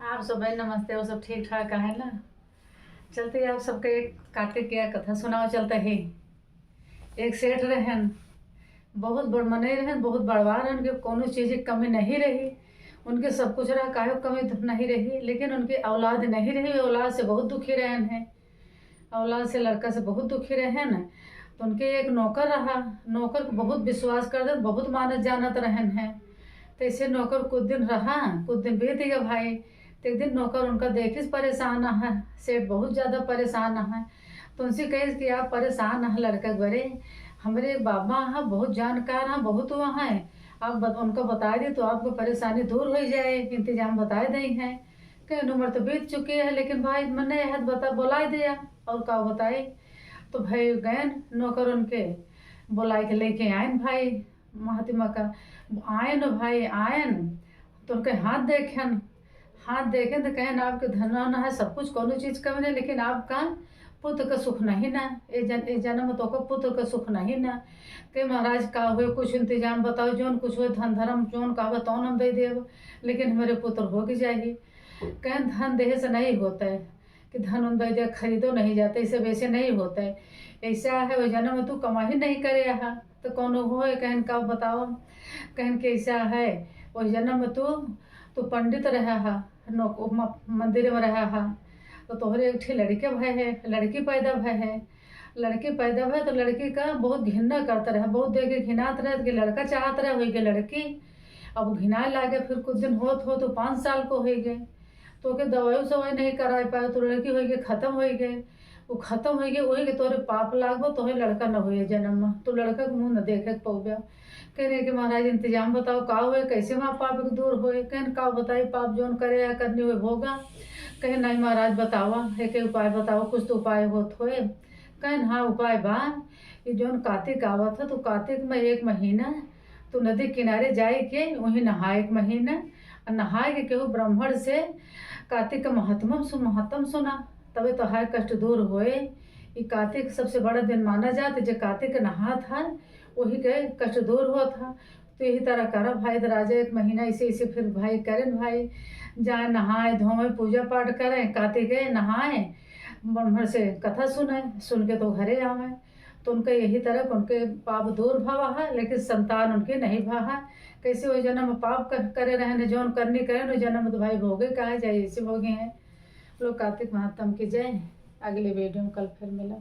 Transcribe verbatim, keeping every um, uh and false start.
आप सब भाई नमस्ते, और सब ठीक ठाक है ना? चलते ही आप सबके एक कार्तिक के कथा सुनाओ चलते ही। एक सेठ रहन, बहुत बड़ मनई रहन, बहुत बड़वा रहन, उनके कोनो चीज की कमी नहीं रही, उनके सब कुछ रहा, काहे कमी नहीं रही, लेकिन उनके औलाद नहीं रही, वे औलाद से बहुत दुखी रहन है, औलाद से, लड़का से बहुत दुखी रहन। तो उनके एक नौकर रहा, नौकर को बहुत विश्वास कर दे, बहुत मानत जानत रहन है। तो ऐसे नौकर कुछ दिन रहा, कुछ दिन बीत गया भाई। तो एक दिन नौकर उनका देखिस परेशान है, सेठ बहुत ज्यादा परेशान है। तो उनसे कहिस कि आप परेशान है लड़का के बरे, हमरे बाबा है बहुत जानकार है, बहुत वहाँ है, आप बत-, उनका बताइ दी तो आपको परेशानी दूर होइ जाए, इंतजाम बताइ दे हैं। कहिन उम्र तो बीत चुकी है, लेकिन भाई मने है तो बता, बोलाइ दिया, और का बताई। तो भाई गयन नौकर उनके बोलाइ के लेके आयन भाई महात्मा का। आयन भाई, आयन तो उनके हाथ देखन, हाथ देखन तो कहन, आपके धन ना है, सब कुछ, कोनो चीज कमी नहीं, लेकिन आपका पुत्र का सुख नहीं ना, ए जन-, ए जन्म तो का पुत्र का सुख नहीं ना। कहे महाराज का हुए, कुछ इंतजाम बताओ, जोन कुछ हुए, धन धर्म जोन का हुए तौन हम दे देब, लेकिन हमरे पुत्र हो के जाही। कहन धन देहे से नहीं होता है कि धन उन दे दे, खरीदो नहीं जाता, इसे वैसे नहीं होता है। ऐसा है, वो जन्म तू कमाही नहीं करे हा, तो कौन हो है? कहन का बताओ, कहन के ऐसा है, वो जन्म तू, तू पंडित रहा हा, नौक-, म-, मंदिर में रहा हा, तो तोहरे एक ठे लड़के भय है, लड़की पैदा भय है। लड़की पैदा भय तो लड़की का बहुत घिन्ना करता रहा, बहुत देख के घिनात रहा कि लड़का चाहत रहा, होई के लड़की। अब घिनाए लागे, फिर कुछ दिन होत होत तो पाँच साल को होई गए, तो ओके दवाई सवाई नहीं कराए पाए, तो लड़की होई के खत्म होई गए। वो खत्म होई गए, वही के तोरे पाप लागबो, तोहे लड़का न होए जन्म में, तो लड़का के मुंह न देखे के पौबे। कहने कि महाराज इंतजाम बताओ, का होए, कैसे वहाँ पाप के दूर होए? कहन का बताई, पाप जोन करे या करनी होए भोगा। कहे नहीं महाराज बतावा, एक उपाय बताओ, कुछ तो उपाय होत होए। कहन हाँ उपाय बा, ये जोन कार्तिक आवत है तो कार्तिक में एक महीना तू नदी किनारे जाए के वहीं नहाए एक महीना, और नहाए के केहू ब्राह्मण से कार्तिक का महात्म सु-, महात्म सुना, तबे तोहार कष्ट दूर होए। ई कार्तिक सबसे बड़ा दिन माना जात, जे कार्तिक के नहात है वही के कष्ट दूर होत है। तो यही तरह करा भाई, तो राजा एक महीना इसे, इसे फिर भाई करें भाई, जाए नहाए धोए, पूजा पाठ करें, कार्तिक के नहाए, ब्राह्मण से कथा सुने, सुन के तो घरे आवे। तो उनका यही तरह उनके पाप दूर भवा है, लेकिन संतान उनके नहीं भा है। कैसे वो जन्म पाप कर, करे रहे न, जौन करनी करे न, जन्म तो भाई भोगे कहा जाए, ऐसे भोगे हैं लोग। कार्तिक महात्म की जय। अगले वीडियो में कल फिर मिला।